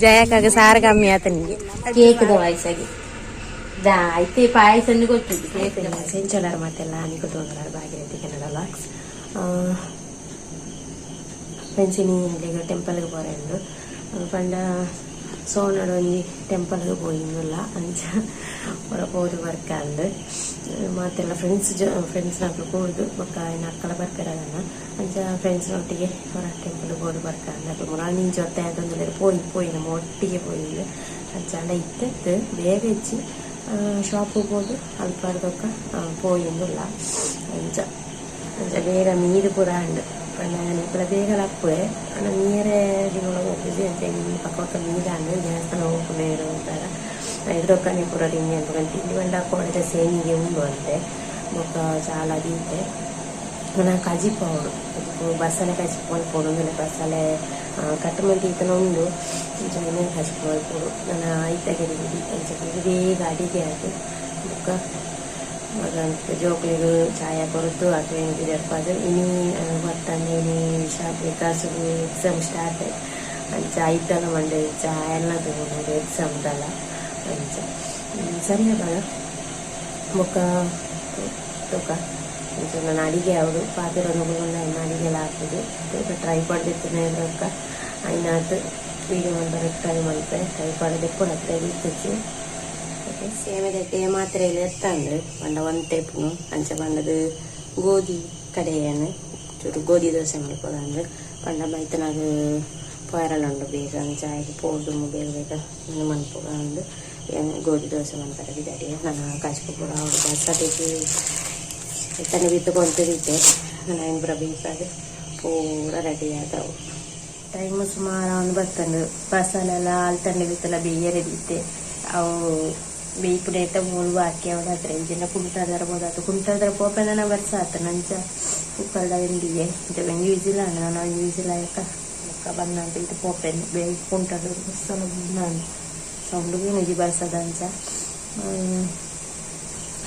ಜಯಕ್ಕಾಗ ಸಾರು ಕಮ್ಮಿ ಆತನಿಗೆ ಕೇಕ್ದ ವಯಸ್ಸಾಗಿ ದಾ ಐತೆ ಪಾಯಸನ್ನು ಗೊತ್ತಿದ್ದು ಕೇಕ್. ಸೆಂಚೊಲಾರ್ ಮಾತೆಲ್ಲ ನಿಕುಲು ತೋಂದಲಾರ್ ಭಾಗೀರಥಿ ಕನ್ನಡ ವ್ಲಾಗ್ಸ್. ಫ್ರೆಂಡ್ಸ್, ಇನಿ ಎಂಕ್ಲೆಗ್ ಟೆಂಪಲ್ಗೆ ಪೋರೆ ಪಂಡ ಸೋನಡ್ ಒಂಜಿ ಟೆಂಪಲ್ಗೆ ಪೋಯಿಂದುಲ್ಲ. ಅಂಚ ಪೂರ ಪೋದು ಬರ್ಕಂದ್ ಮಾತೆಲ್ಲ ಫ್ರೆಂಡ್ಸ್ ಫ್ರೆಂಡ್ಸ್ ನಕುಲು ಕೂಡ್ದು, ಬೊಕ್ಕ ಇನ್ನ ಅಕ್ಕಲ ಬರ್ಪೆರದನ್ನ. ಅಂಚ ಫ್ರೆಂಡ್ಸ್ ನೊಟ್ಟಿಗೆ ಪೂರ ಟೆಂಪಲ್ ಪೋದು ಬರ್ಕಂದ್. ಅಕುಲು ಮುರಾನಿ ಇಂಚ ಒತ್ತಾಯ ಪೋಯಿ ಪೋಯಿ ನಮ್ಮ ಒಟ್ಟಿಗೆ ಪೋಯಿಂದು. ಅಂಚ ಆಂಡ ಇತ್ತೆತ್ತು ಬೇಗ ಇಜ್ಜಿ, ಶಾಪ್ ಪೋದು ಅಲ್ಪ ಪೋಯಿಂದುಲ್ಲ. ಅಂಚ ಅಂಚ ಬೇಗ ಮೀದು ಪೂರ ಆಂಡ್. ಪಂಡ ಯಾನ್ ಬೇಗ ಲಪ್ಪುವೆ, ಆಂಡ ಮೀಯರೆ ದಿನೊಲ ಪೋಪುಜಿ. ಅಂಚ ಇನಿ ಪಕ್ಕ ಪಕ್ಕ ಮೀದಾಂಡ್. ದೇವಸ್ಥಾನ ಪೋಪುನೇರು ಅಂತಾರ ಎಡ್ದೊಕ್ಕನೆ ಪೂರ ತಿಂಡಿ ಅನ್ಪುಗ. ತಿಂಡಿ ಪಂಡ ಕೋಡೆದ ಸೇಮಿಗೆ ಉಂಡು ಅಂತೆ. ಬೊಕ್ಕ ಚಾಲ ದೀತೆ. ನನ ಕಜಿಪು ಆವೊಡು, ಕಜಿಪು ಬಸಳೆ ಕಜಿಪು ಮಲ್ಪೊಡು. ಉಂದೆಲ ಬಸಳೆ ಕಟ್ ಮಂತ್ ಈತನ ಉಂಡು. ಅಂಚ ಐನೆನ್ ಕಜಿಪು ಮಲ್ಪೊಡು. ನನ ಐತಗೆ ತಿಂಡಿ. ಅಂಚ ಬೇಗ ಅಡಿಗೆ ಆದ್ ಬೊಕ್ಕ ಜೋಕುಲೆಗ್ ಚಾಯ ಕೊರ್ದು ಅಕ್ಲೆನ್ ಪಿದಡ್ಪಾದ್. ಇನಿ ಬತ್ತಂದೆ ಇನಿ ವಿಕಾಸ್ಗ್ ಎಕ್ಸಾಮ್ ಸ್ಟಾರ್ಟ್. ಅಂಚ ಐತಲ ಮಂಡೆ ಚಾಯಲ ತೂವೊಡು, ಎಕ್ಸಾಮ್ ದಲ. ಅಂಚ ಸರಿ ಅಪಗ ಬೊಕ್ಕ ತೂಕ. ಅಂಚ ನನ್ನ ಅಡಿಗೆ ಆವೊಡು, ಪಾತೆರೊಂದು ಎನ್ನ ಅಡಿಗೆಲ ಆಪುಜಿ. ಟ್ರೈಪಾಡ್ ದೆತ್ತುನ ಬೊಕ್ಕ ಐನಾತ್ ವೀಡಿಯೋ ಮಲ್ಪರೆ ಟ್ರೈ ಮಲ್ಪೆ. ಟ್ರೈಪಾಡ್ ದೆಪ್ಪೊಡು ಅತ್ರೆ ಇತ್ತುಜಿ. ಓಕೆ, ಸೇಮೆದೆಡ್ಡೆ ಮಾತ್ರೆ ಎತ್ತಂದು ಪಂಡ ಒಂತೆ ಇಪ್ಪುನು. ಅಂಚ ಪಂಡದು ಗೋಧಿ ಕಡೆಯನ್ ಚೂರು ಗೋಧಿ ದೋಸೆ ಮಲ್ಪೊಡಂದು. ಪಂಡ ಮೈತನಾಗ ಪೋಯರಲ ಉಂಡು ಬೇಗ. ಅಂಚ ಆಯ್ಕೆ ಪೋದು ಬೇಗ ಬೇಗ ಉಂದು ಮನ್ಪುಗ ಅಂದು ಗೋಧಿ ದೋಸೆ ಮನ್ಪರೆ ಬಿದಡಿ. ನನ್ನ ಕಜಿಪು ಪೂರ ಆವೊಡು. ಬಸದಿಗ್ ಇತ್ತನೆ ಬಿತ್ತು ಕೊಂತುದಿತ್ತೆ. ನನ ಐನ್ ಪೂರ ಬೇಯಿಪಾದ್ ಪೂರ ರೆಡಿ ಆದವು. ಟೈಮ್ ಸುಮಾರು ಆವೊಂದು ಬತ್ತಂಡು. ಬಸಲೆಲ ಅಲ್ತಂಡೆ ಬಿತ್ತಲ ಬೇಯರೆ ದೀತೆ. ಅವು ಬೇಯ್ಪುನೇತ ಮೂಲು ಬಾಕಿ ಆವೊಡಾತ್ರೆ. ಇಜ್ಜಿಂಡ ಕುಂಟಾರ್ದರ ಬೋದಾತು. ಕುಂಟಾರ್ದರ ಪೋಪೆನ ಬರ್ಸ ಆತನ. ಅಂಚ ಕುಕ್ಕರ್ದ ಒಂಜಿಗೆ ಇಂಚ ಒಂಜಿ ವಿಸಿಲ್ ಆಂಡ್. ನನ ಒಂಜಿ ವಿಸಿಲ್ ಆಯಕ ಬೊಕ್ಕ ಬಂದಂತ ಇತ್ತು ಪೋಪೆನ್. ಬೇಗ ಕುಂಟಾರ್ದ ಬರ್ಸಲ ಬಂದಾಂಡ್. ಸೌಂಡ್ ಕೇನುಜಿ ಬರ್ಸದ. ಅಂಚ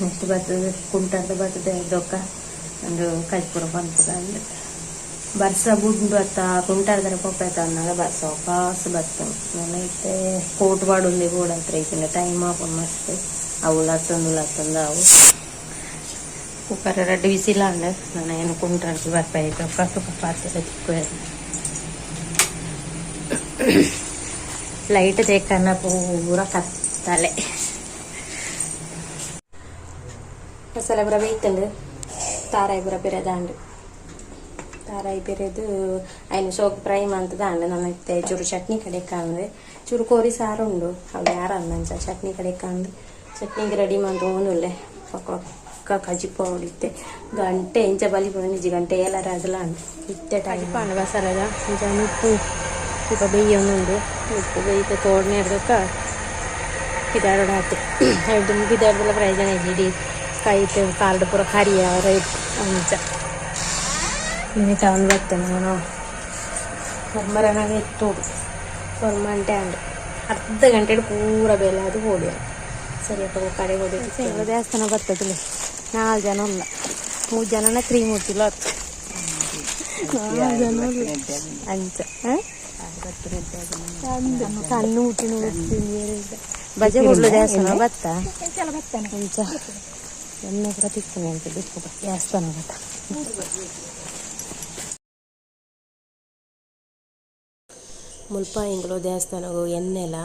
ನೆಕ್ಸ್ಟ್ ಬತ್ತದ ಕುಂಟಾರ್ದ ಬತ್ತದ ದೊಕ್ಕ ಒಂದು ಕಜ್ಪುರ ಪನ್ಪುಗ ಅಂದ್. ಬರ್ಸ ಬುಡ್ಡು ಅತ್ತ ಕುಂಟಾರ್ದರ ಪೋಪೆತ ಅನ್ನಗ ಬರ್ಸ ಕಾಸು ಬತ್ತಂಡು. ನನ ಇತ್ತೆ ಕೋಟ್ ಪಾಡೊಂದೆ ಬೋಡಾತ್ರೆ. ಇತ್ತಿನ ಟೈಮ್ ಆಪುಂಡು ಮಸ್ತ್. ಅವು ಲತ್ತೊಂದು ಲತ್ತೊಂದು ಅವು. ಕುಕ್ಕರ್ ರಡ್ಡ್ ವಿಸಿಲ್ ಆಂಡ್. ನನ ಏನು ಕುಂಟಾರ್ದ್ ಬರ್ಪೆ ಬೊಕ್ಕ ತುಕ ಪಾತೆರ ತಿಕ್ಕುವೆ. ಲೈಟ್ ತೇಕನ್ನ ಪೂರ ಕತ್ತಲೆ. ಮಸಾಲೆ ಪೂರ ಬೇಯ್ತುಂಡು. ತಾರಾಯಿ ಪೂರ ಪಿರೆದಾಂಡ್. ತಾರಾಯಿ ಪಿರೆದು ಐನ್ ಸೋಕ್ ಫ್ರೈ ಮಂತುದಾಂಡ್. ನನ ಇತ್ತೆ ಚೂರು ಚಟ್ನಿ ಕಡೆಕಾಂದ್. ಚೂರು ಕೋರಿ ಸಾರು ಉಂಡು, ಅವು ಯಾರಂದ್. ಅಂಚ ಚಟ್ನಿ ಕಡೆಕಾಂದ್ ಚಟ್ನಿಗೆ ರೆಡಿ ಮಂತೊಂದುಲ್ಲೆ. ಬೊಕ್ಕ ಬೊಕ್ಕ ಕಜಿಪು ಆವೊಡಿತ್ತೆ. ಗಂಟೆ ಇಂಚ ಬಲಿಪುನ ಗಂಟೆ ಏಲರ ಆದಲ ಆಂಡ್. ಇತ್ತೆ ಟೈಮ್ ಆಂಡ್. ಬಸಲೆದ ಇಂಚ ನುಪ್ಪು ತೂಕ ಬೇಯೊಂದುಂಡು. ನುಪ್ಪು ಬೇಯ್ತೆ ತೋಡ್ನೇರ್ದೊಕ್ಕ ಪಿದಾಡೊಡಾತೆ. ಐಡ್ದ್ ಪಿದಾಡ್ದಲ ಪ್ರಯೋಜನ ಇಜ್ಜಿ, ಇಡೀ ಕೈಟ್ ಕಾಲ್ಡ್ ಪೂರ ಕರಿ ಆವರೆ. ಅಂಚ ಮಿನಿಟ್ ಆವೊಂದು ಬತ್ತಂಡ್. ನನ ಒರ್ಂಬರನಾಗ ಎತ್ತೊಡು. ಒರ್ಂಬ ಗಂಟೆ ಆಂಡ್. ಅರ್ಧ ಗಂಟೆಡ್ ಪೂರ ಬೇಲೆ ಆದ್ ಪೋಡಿಯ. ಸರಿ ಅಪ್ಪ, ಕಡೆ ಹೋಗಿ ದೇವಸ್ಥಾನ ಬರ್ತದಲ್ಲ. ನಾಲ್ ಜನ ಉಲ್ಲ, ಮೂರು ಜನನ ತ್ರಿಮೂರ್ತಿಲು ಅತ್ತು, ನಾಲ್ ಜನ ಉಲ್ಲ. ಅಂಚ ಕಣ್ಣು ಮುಟ್ಟಿನ ಬಜೆ ಕೊಡ್ಲು ದೇವಸ್ಥಾನ ಬತ್ತ. ಅಂಚ ಎಣ್ಣೆ ಪೂರ ತಿಕ್ಕುನೆ ಅಂತ ದಿಪ್ಪುಗ ದೇವಸ್ಥಾನ ಬತ್ತ. ಮುಲ್ಪ ಎಂಕುಲು ದೇವಸ್ಥಾನಗು ಎಣ್ಣೆಲ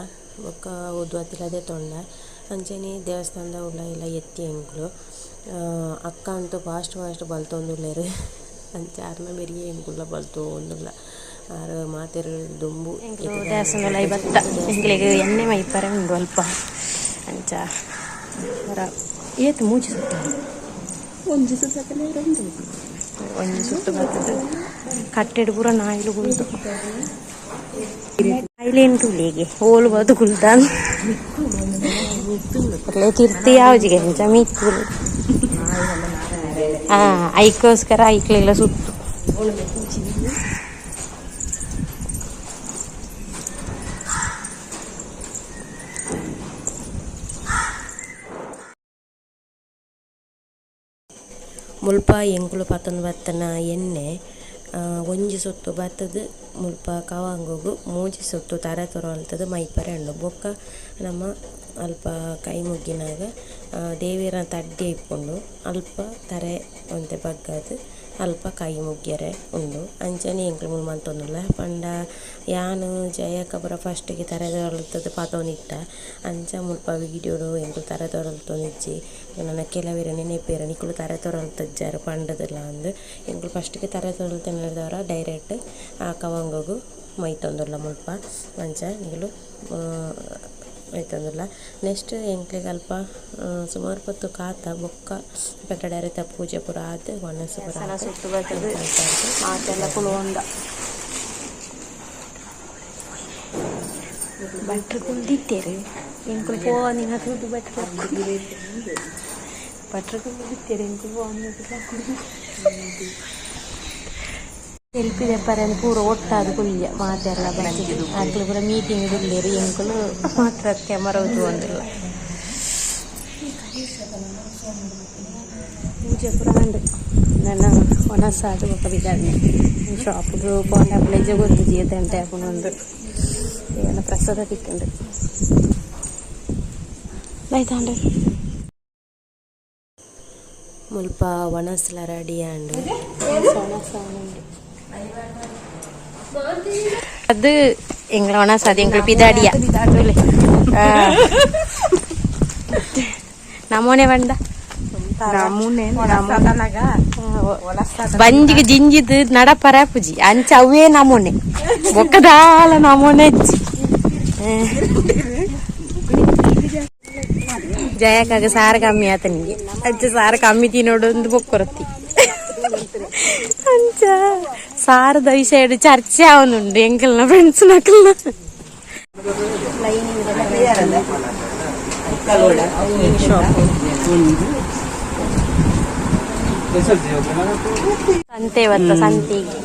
ಬೊಕ್ಕ ಉದ್ವತ್ತಿಲ ದೆತೊಂಡ. ಅಂಚನೆ ದೇವಸ್ಥಾನದ ಉಲಾಯಿಲ ಎತ್ತಿ ಎಂಕುಲು. ಅಕ್ಕ ಅಂತೂ ಫಾಸ್ಟ್ ಫಾಸ್ಟ್ ಬಲ್ತೊಂದುಲ್ಲೆರ್. ಅಂಚ ಆರ್ನ ಬೆರಿಯೆ ಎಂಕುಲ್ಲ ಬಲ್ತೊಂದುಲ್ಲ. ಆರ್ ಮಾತೆರ್ ದುಂಬು. ದೇವಸ್ಥಾನದ ಉಲಾಯಿ ಬತ್ತ. ಎಂಕ್ಲೆಗ್ ಎಣ್ಣೆ ಮೈಪರೆ ಉಂಡು ಅಲ್ಪ. ಅಂಚ ಪೂರ ಏತ್ ಮೂಜಿ ಸುತ್ತ? ಒಂಜಿ ಸುತ್ತ. ಒಂಜಿ ಸುತ್ತು ಬರ್ತದೆ. ಕಟ್ಟೆಡ್ ಪೂರ ನಾಯಿಲು ಕುಲ್ದು. ನಾಯಿಲೇನ್ ತೂಲೆಗೆ ಓಲು ಬದು ಕುಲ್ದಾನ್ ತಿರ್ತಿ ಯಾವ್ಜಿಗೆ ಅಂಚ ಮಿತ್ತು. ಐಕ್ಕೋಸ್ಕರ ಐಕ್ಲೆಲ್ಲ ಸುತ್ತು. ಮುಲ್ಪ ಎಂಕುಲು ಪತೊಂದು ಬತ್ತನ ಎಣ್ಣೆ. ಒಂಜಿ ಸುತ್ತು ಬತ್ತುದು ಮುಲ್ಪ ಕವಾಂಗುಗು ಮೂಜಿ ಸುತ್ತು ತರೆ ತೊರಲ್ತದು ಮೈಪರೆ ಉಂಡು. ಬೊಕ್ಕ ನಮ್ಮ ಅಲ್ಪ ಕೈ ಮುಗ್ಗಿನಾಗ ದೇವಿರ ತಡ್ಡೆ ಇಪ್ಪುಂಡು ಅಲ್ಪ ತರೆ ಒಂತೆ ಬಗ್ಗದು ಅಲ್ಪ ಕೈ ಮುಗ್ಯರೆ ಉಂಡು. ಅಂಚನೆ ಎಂಕ್ಲು ಮೂಲು ಮಂತೊಂದುಲ್ಲ ಪಂಡ ಯಾನ್ ಜಯಕ್ಕ ಪೂರ ಫಸ್ಟ್ಗೆ ತರೆ ತೊರಲ್ತದು ಪಾತೊಂದಿತ್ತ ಅಂಚ ಮುಲ್ಪ ವೀಡಿಯೋಡು ಎಂಕ್ಲು ತರೆ ತೊರಲ್ತೊಂದಿಜ್ಜಿ. ನನ ಕೆಲವೆರ್ ನೆನೆಪೆರ್ ನಿಕುಲು ತರೆ ತೊರಲ್ತಜ್ಜಾರ್ ಪಂಡದಲ್ಲ ಅಂದ್. ಎಂಕ್ಲು ಫಸ್ಟ್ಗೆ ತರೆ ತೊರಲ್ತನದವರ ಡೈರೆಕ್ಟ್ ಆ ಕವಂಗುಗು ಮೈತೊಂದುಲ್ಲ ಮುಲ್ಪ ಅಂಚ ನಿಕುಲು ಮೈತೊಂದುಲ್ಲ. ನೆಕ್ಸ್ಟ್ ಎಂಕ್ಲೆಗ್ ಅಲ್ಪ ಸುಮಾರು ಪೊತ್ತು ಕಾತ ಬೊಕ್ಕ ಪೆತ್ತಡರಿತ ಪೂಜೆ ಪೂರ ಆದ್ ವನಸ್ ಪೂರ ಆದ್ ಮಾತೆಲ್ಲ ಕುಲೋಂದ ಭಟ್ರು ಕುಲ್ದಿತ್ತೇರು ಎಂಕುಲು ಪೋವನಿನ ತೂದು ಭಟ್ರು ಭಟ್ರು ಕುಲ್ದಿತ್ತೇರು ಎಂಕುಲು ಪೋವನಿನ. ಸೆಲ್ಫಿ ದೆಪ್ಪರೆ ಪೂರ ಒಟ್ಟಾದ್ ಕುಲ್ಯ ಮಾತೆರ್ಲ ಬತ್ತುದು. ಅಕ್ಲು ಪೂರ ಮೀಟಿಂಗ್ ಕುಲ್ಲೆರ್, ಎಂಕುಲು ಮಾತ್ರ ಕ್ಯಾಮರಾ ತೂವೊಂದುಲ್ಲ. ಪೂಜೆ ಪೂರ ಆಂಡ್. ನನ ವನಸಾದ್ ಬೊಕ ಪಿದಾಡ್ನೆ. ಶಾಪ್ಗ್ ಪೋಂಡ ಅಪ್ಲೆಜ ಗೊತ್ತುಜಿ ಏತ್ ಆಪುಂಡು ಅಂದ್. ಏನ ಪ್ರಸಾದ ತಿಕ್ಕುಂಡು ದಾಯ್ತಾಂಡ್. ಮುಲ್ಪ ವನಸ್ಲ ರೆಡಿ ಆಂಡ್. ಅದು ಎಂಗ್ಲ ಒಣಸ ಅದು ಎಂಗ್ಲ ಪಿದಾಡಿಯ ನಮೋನೆ ಬಂಡ ಬಂಜಿಗೆ ಜಿಂಜಿದ್ ನಡಪರ ಪೂಜಿ ಅಂಚ ಅವೇ ನಮೂನೆ ಬೊಕ್ಕದಾಲ ನಮೂನೆ ಅಜ್ಜಿ. ಜಯಕ್ಕಾಗ ಸಾರು ಕಮ್ಮಿ ಆತನಿಗೆ ಅಜ್ಜ ಸಾರು ಕಮ್ಮಿ ತಿನ್ನೋಡು ಒಂದು ಬೊಕ್ಕೊರತಿ. ಅಂಚ ಸಾರದ ವಿಷಯ ಚರ್ಚೆ ಆವೊಂದುಂಡು ಎಂಕಲ್ನ ಫ್ರೆಂಡ್ಸ್ ನಕಲ್ನ. ಸಂತೆ ಬತ್ತ ಸಂತೆಗೆ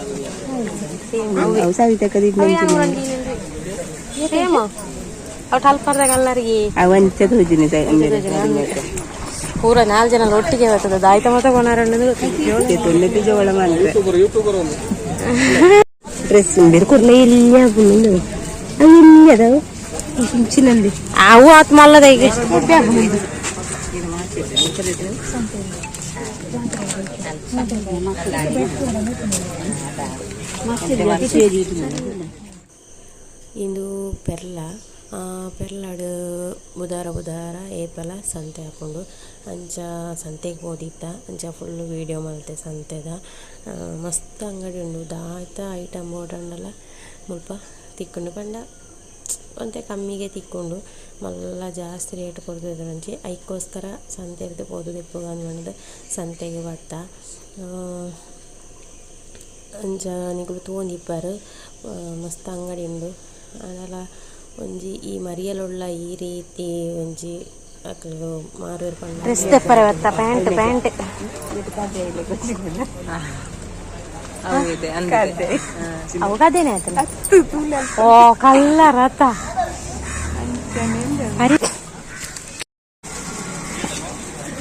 ಸೇಮ್ ಅವು ಅಲ್ಪರ್ದ ಕಲ್ಲರಿಗೆ ಪೂರ ನಾಲ್ ಜನ ಒಟ್ಟಿಗೆ ಬರ್ತದೆ. ದಾಯ್ತ ಮತ ಕೊನಾರಂಡು. ಡ್ರೆಸ್ ಬೇರೆ ಇಲ್ಲ ಇಲ್ಲ. ಅವು ಆತ್ ಮಲ್ಲದ ಈಗ. ಇಂದು ಪೆರ್ಲ ಪೆರ್ಲಾಡ್ ಬುಧಾರ ಬುಧಾರ ಏಪಲ ಸಂತೆ ಆಪುಂಡು. ಅಂಚ ಸಂತೆಗ್ ಪೋದಿತ್ತ. ಅಂಚ ಫುಲ್ ವೀಡಿಯೋ ಮಲ್ತೆ ಸಂತೆದ. ಮಸ್ತ್ ಅಂಗಡಿ ಉಂಡು. ದಾತ ಐಟಮ್ ಬೋಡಾಂಡಲ ಮುಲ್ಪ ತಿಕ್ಕುಂಡು. ಪಂಡ ಒಂತೆ ಕಮ್ಮಿಗೆ ತಿಕ್ಕುಂಡು, ಮಲ್ಲ ಜಾಸ್ತಿ ರೇಟ್ ಕೊರ್ದು ಐಕೋಸ್ಕರ ಸಂತೆರ್ದ್ ಪೋದು ದೆಪ್ಪುಗ ಪಂದ್ ಸಂತೆಗ್ ಬತ್ತ. ಅಂಚ ನಿಕುಲು ತೂವೊಂದಿಪ್ಪರ್ ಮಸ್ತ್ ಅಂಗಡಿ ಉಂಡು. ಆಂಡಲ ಒಂಜಿ ಈ ಮರಿಯಲುಳ್ಳ ಈ ರೀತಿ ಒಂಜಿ ಅಕುಲು ಮಾರುವೆರ್ ಪಂಡ ಡ್ರೆಸ್ ದೆಪ್ಪರೆ ಬತ್ತ ಪ್ಯಾಂಟ್ ಪ್ಯಾಂಟ್ ಅವು ಕದೇನೆ ಆಯ್ತಲ್ಲ. ಓ ಕಲ್ಲರ್ ಅತ್ತ ಅರೆ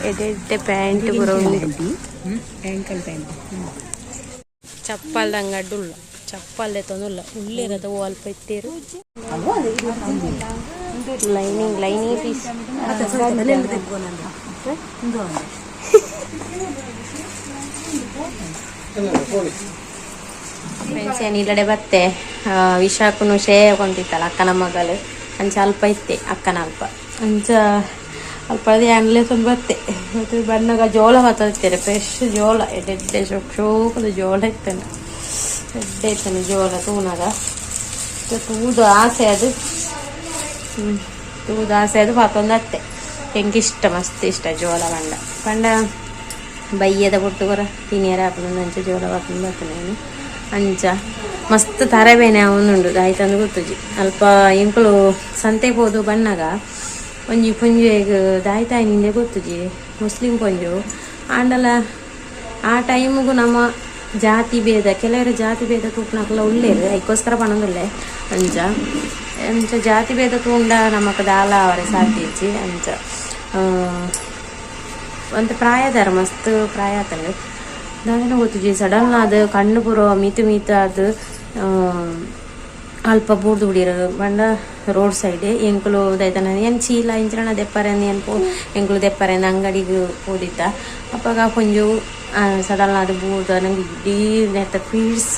ಎಡೆ ಪ್ಯಾಂಟ್ ಪೂರ ಉಂಡು. ಚಪ್ಪಲ್ದ ಅಂಗಡಿ ಉಲ್ಲ. ಚಪ್ಪಲ್ ದೆತ್ತೊಂದುಲ್ಲ ಉಲ್ಲೆರದ ಓ ಅಲ್ಪ ಇತ್ತೇರು ಲೈನಿಂಗ್ ಲೈನಿಂಗ್ ಪೀಸ್. ಫ್ರೆಂಡ್ಸ್, ಏನು ಇಲ್ಲಡೆ ಬತ್ತೆ ವಿಶಾಖನು ಶ್ರೇಯ ಕೊಂತಿತ್ತಲ್ಲ ಅಕ್ಕನ ಮಗಳು. ಅಂಚ ಅಲ್ಪ ಇತ್ತೆ ಅಕ್ಕನ ಅಲ್ಪ. ಅಂಚ ಅಲ್ಪ ಅನ್ಲೇಸೊಂದು ಬತ್ತೆ. ಮತ್ತು ಬಣ್ಣಗ ಜೋಳ ಮಾತಾಡ್ತಾರೆ, ಫ್ರೆಶ್ ಜೋಳ, ಎಡ್ಡೆ ಎಡ್ಡೆ ಶೋಕ್ ಶೋಕದ ಜೋಳ ಇತ್ತಂಡ. ಎಡ್ಡೆ ಇತ್ತಾನೆ ಜೋಳ ತೂನಾಗ. ತೂದು ಆಸೆ ಅದು. ತೂದು ಆಸೆ ಅದು ಪಾತೊಂದು ಅತ್ತೆ. ಎಂಕ್ ಇಷ್ಟ, ಮಸ್ತ್ ಇಷ್ಟ ಜೋಳ ಪಂಡ. ಪಂಡ ಬಯ್ಯದ ಪೊಟ್ಟು ಕೊರ ತಿನಿಯರ ಆಪುಂಡು. ಅಂಚ ಜೋಳ ಪಾತೊಂದು ಬರ್ತೇನೆ. ಅಂಚ ಮಸ್ತ್ ತರಬೇನೆ ಅವನುಂಡು ದಾಯ್ತಂದು ಗೊತ್ತುಜಿ. ಅಲ್ಪ ಎಂಕುಲು ಸಂತೆಗೆ ಪೋದು ಬಣ್ಣಗ ಒಂಜಿ ಪೊಂಜೆಗ್ ದಾಯ್ತಾಯಿನಿಂದೆ ಗೊತ್ತುಜಿ, ಮುಸ್ಲಿಂ ಪೊಂಜು. ಆಂಡಲ ಆ ಟೈಮುಗು ನಮ್ಮ ಜಾತಿ ಭೇದ, ಕೆಲವರು ಜಾತಿ ಭೇದ ತೂಪುನಕುಲ ಉಲ್ಲೇರು, ಐಕೋಸ್ಕರ ಪನೊಂದುಲ್ಲೆ. ಅಂಚ ಅಂಚ ಜಾತಿ ಭೇದ ತೂಂಡ ನಮಕ್ ದಾಲ ಆವರೆ ಸಾಧ್ಯ ಇಜ್ಜಿ. ಅಂಚ ಒಂತೆ ಪ್ರಾಯದಾರ, ಮಸ್ತ್ ಪ್ರಾಯ ಆತಂಡ್. ದಾದನ ಗೊತ್ತುಜಿ ಸಡನ್ ಆದ್ ಕಣ್ಣು ಪೂರ ಮೀತು ಮೀತು ಆದ್ ಅಲ್ಪ ಬೂರ್ದು ಬುಡಿಯೆರ್ ಪಂಡ ರೋಡ್ ಸೈಡ್ ಎಂಕುಲು ದಾಯ್ತನ ಏನ್ ಚೀಲ ಇಂಚಿನ ದೆಪ್ಪರೆ ಏನ್ ಪೋ ಎಂಕುಲು ದೆಪ್ಪರೆ ಅಂಗಡಿಗ್ ಪೋದಿತ್ತ ಅಪಗ ಪೊಂಜೋವು ಸಡನ್ ಆದ್ ಬೂರ್ದು ನಂಗೆ ಇಡೀ ನೆತ್ತ ಫೀಡ್ಸ್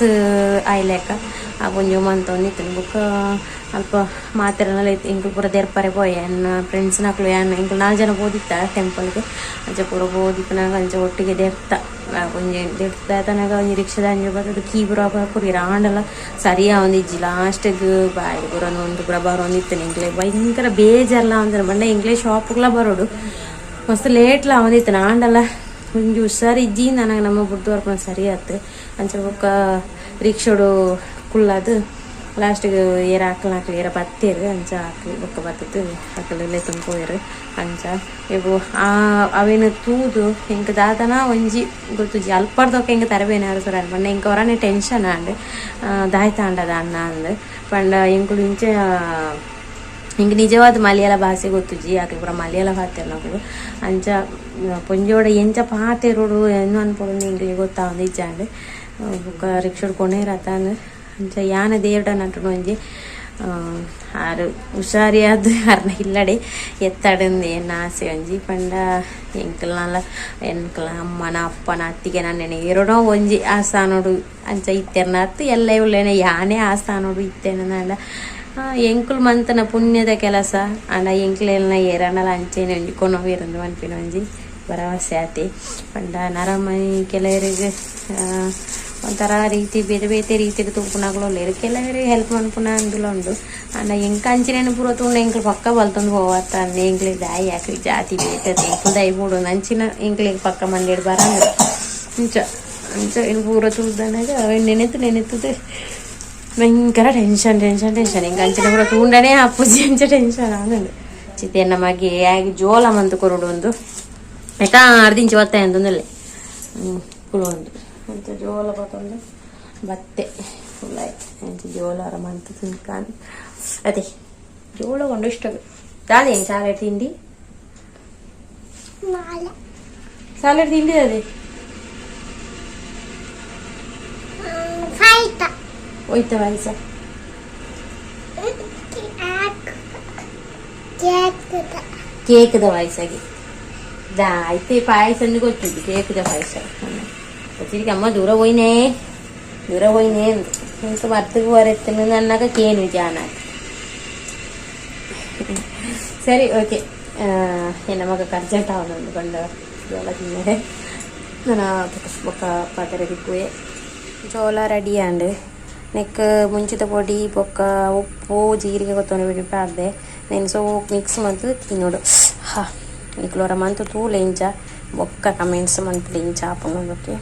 ಆಯ್ಲೆಕ ಆ ಪೊಂಜೋವು ಮಂತೊಂದಿತ್ತುಂಡು ಬೊಕ್ಕ ಅಲ್ಪ ಮಾತೆರ್ನಲ ಎಂಕುಲು ಪೂರ ದೆರ್ಪರೆ ಪೋಯೆ ಎನ್ನ ಫ್ರೆಂಡ್ಸ್ ನಕುಲು ಯಾನ್ ಎಂಕುಲು ನಾಲ್ ಜನ ಪೋದಿತ್ತ ಟೆಂಪಲ್ಗ್ ಅಂಚ ಪೂರ ಪೋದಿಪ್ಪುನಗ ಅಂಚ ಒಟ್ಟಿಗೆ ದೆರ್ತ ಒಂಜಿ ದೆರ್ತ ಒಂಜಿ ರಿಕ್ಷಾದ ಅಂಚ ಬತ್ತುದು ಕೀ ಪೂರ ಕೊರಿಯೆರ್ ಆಂಡಲ ಸರಿ ಆವೊಂದಿಜ್ಜಿ ಲಾಸ್ಟ್ಗ್ ಬಾಯಿ ಪೂರ ನೊಂದು ಪೂರ ಬರೊಂದಿತ್ತುಂಡು ಎಂಕ್ಲೆ ಭಯಂಕರ ಬೇಜಾರ್ಲ ಆವೊಂದುಂಡು ಪಂಡ ಎಂಕ್ಲೆ ಶಾಪ್ಗ್ಲ ಬರೊಡು ಮಸ್ತ್ ಲೇಟ್ಲ ಆವೊಂದಿತ್ತುಂಡು ಆಂಡಲ ಒಂಜಿ ಹುಷಾರಿಜ್ಜಿ ನನಗೆ ನಮ್ಮ ಬುಡ್ದು ಬರ್ಪುನ ಸರಿ ಆತು ಅಂಚ ಬೊಕ್ಕ ರಿಕ್ಷಾಡು ಕುಲ್ಲಾದ್ ಲಾಸ್ಟಿಗೆ ಏರ ಅಕ್ಲ್ ಏರ ಬತ್ತೆರ್ ಅಂಚ ಅಕ್ಲ್ ಬೊಕ್ಕ ಬತ್ತುದು ಅಕ್ಲ್ ಲೆತ್ತೊಂದು ಪೋಯೆರ್ ಅಂಚ ಇವು ಆ ಅವೆನ್ ತೂದು ಎಂಕ್ ದಾದನ ಒಂಜಿ ಗೊತ್ತುಜಿ ಅಲ್ಪರ್ದೊಕ ಎಂಕ್ ತರಬೇನೆ ಆರ್ ಸುರು ಪಂಡ ಎಂಕ್ ಒರಾನೆ ಟೆನ್ಷನ್ ಆಂಡ್ ದಾಯ್ತಾಂಡದ ಅಣ್ಣ ಅಂದ್ ಪಂಡ ಎಂಕುಲು ಇಂಚ ಎಂಕ್ ನಿಜವಾದ ಮಲಯಾಳ ಭಾಷೆ ಗೊತ್ತುಜಿ ಅಕ್ಲ್ ಪೂರ ಮಲಯಾಳ ಪಾತೆರ್ನಕುಲು ಅಂಚ ಪೊಂಜೋಡ ಎಂಚ ಪಾತೆರೊಡು ಏನು ಅನ್ಪೊಡು ಎಂಕ್ಲೆಗ್ ಗೊತ್ತಾವೊಂದು ಇಜ್ಜಾಂಡ್ ಬೊಕ್ಕ ರಿಕ್ಷಾಡ್ ಕೊನೆಯೆರ್ ಅತ್ತಾಂದ್ ಅಂಚ ಯಾನ ದೇವಡ ನಟುನು ಒಂಜಿ ಆರ್ ಹುಷಾರಿಯಾದ್ ಅರ್ನ ಇಲ್ಲಡೆ ಎತ್ತಡಂದು ಎನ್ನ ಆಸೆ ಒಂಜಿ ಪಂಡ ಎಂಕಲ್ನಲ ಎಂಕಲ್ನ ಅಮ್ಮನ ಅಪ್ಪನ ಅತ್ತಿಗೆ ನನ್ನೆನೆ ಏರೋಡೋ ಒಂಜಿ ಆ ಸ್ಥಾನೊಡು ಅಂಚ ಇತ್ತೆರ್ನ ಅತ್ತ್ ಎಲ್ಲೆ ಉಲ್ಲೆನೆ ಯಾನೇ ಆ ಸ್ಥಾನೊಡು ಇತ್ತೆನ ಎಂಕುಲು ಮಂತನ ಪುಣ್ಯದ ಕೆಲಸ ಆಂಡ ಎಂಕ್ಲೆಲ್ನ ಏರಾಂಡಲ ಅಂಚೆನೆ ಒಂಜಿ ಕೊನೊವೆರ್ ಪನ್ಪಿನ ಒಂಜಿ ಭರವಸೆ ಆತೆ ಪಂಡ ನರಮನಿ ಕೆಲವರಿಗೆ ಒಂಥರ ರೀತಿ ಬೇತೆ ಬೇತೆ ರೀತಿಡ್ ತೂಪುನಕುಲು ಉಲ್ಲೆರ್ ಕೆಲವೆರ್ ಹೆಲ್ಪ್ ಮನ್ಪುನ ಅಂದುಲ ಉಂಡು ಆಂಡ ಎಂಕ್ ಅಂಚಿನ ಪೂರ ತೂಂಡ ಎಂಕ್ಲು ಪಕ್ಕ ಬಲ್ತೊಂದು ಪೋವತ್ತ ಎಂಕ್ಲೆಗ್ ದಾಯಿ ಅಕ್ಲೆಗ್ ಜಾತಿ ಬೇತೆ ಎಂಕುಲು ದಾಯಿ ಬೋಡು ಅಂಚಿನ ಎಂಕ್ಲೆಗ್ ಪಕ್ಕ ಮಂಡೆಡ್ ಬರಂದ್ ಇಂಚ ಅಂಚ ಇನ್ ಪೂರ ತೂದನಗ ಅವೆನ್ ನೆನೆತು ನೆನೆತುದು ಭಯಂಕರ ಟೆನ್ಷನ್ ಟೆನ್ಷನ್ ಟೆನ್ಷನ್ ಎಂಕ್ ಅಂಚಿನ ಪೂರ ತೂಂಡನೆ ಆಪುಜಿ ಅಂಚ ಟೆನ್ಷನ್ ಆವೊಂದುಂಡು ಚಿತ್ತೆ ಎನ್ನ ಮಗೆ ಆಯಗ್ ಜೋಲ ಮಂತ್ ಕೊರೊಡು ಉಂದು ಐತ ಅರ್ದಿಂಚಿ ಒತ್ತಾಯ ಅಂತಂದಲ್ಲೇ ಕುಲೊಂದು ಅಂಚ ಜೋಲ ಪತೊಂದು ಬತ್ತೆ ಫುಲ್ ಅಂಚ ಜೋಲ ಮಂತ್ ತಿನ್ಕಾನ್ ಅದೇ ಜೋಳ ಕೊಂಡು ಇಷ್ಟ ದಾದೇನು ಸಾಲೆಡ್ ತಿಂಡಿ ಸಾಲೆಡ್ ತಿಂಡಿ ಅದೇ ಹೋಯ್ತ ಪಾಯಸ ಕೇಕ್ದ ಪಾಯಸಗೆ ದಾ ಐತೆ ಪಾಯಸ ಗೊತ್ತಿದ್ದು ಕೇಕ್ದ ಪಾಯಸ ತಿರುಗಿ ಅಮ್ಮ ದೂರ ಹೋಯ್ನೇ ದೂರ ಹೋಯ್ನೇ ಇಂಕ ಮರ್ತುಗು ಬರತ್ತನ ಅನ್ನಾಗ ಕೇನು ಜಾನ ಸರಿ ಓಕೆ ಎನ್ನ ಮಗ ಅರ್ಜೆಂಟ್ ಆವೊಂದುಂಡು ಪಂಡ ಜೋಳ ತಿನ್ನೆರೆ ನನ ಬೊಕ್ಕ ಪಾತೆರ ತಿಕ್ಕುವೆ ಜೋಳ ರೆಡಿ ಆಂಡ್ ನೆಕ್ ಮುಂಚಿದ ಪೊಡಿ ಬೊಕ್ಕ ಉಪ್ಪು ಜೀರಿಗೆ ಕೊತ್ತಂಬರಿ ಪೊಡಿ ಪಾಡ್ದೆ ನೆನ್ ಸೋಕ್ ಮಿಕ್ಸ್ ಮಂತ್ ತಿನ್ನೋಡು ಹಾ ನಿಕ್ಲು ಒರ ಮಂತ್ ತೂಲೆ ಇಂಚ ಬೊಕ್ಕ ಕಮೆಂಟ್ಸ್ ಮನ್ಪುಲೆ ಇಂಚ ಆಪುಂಡು ಓಕೆ.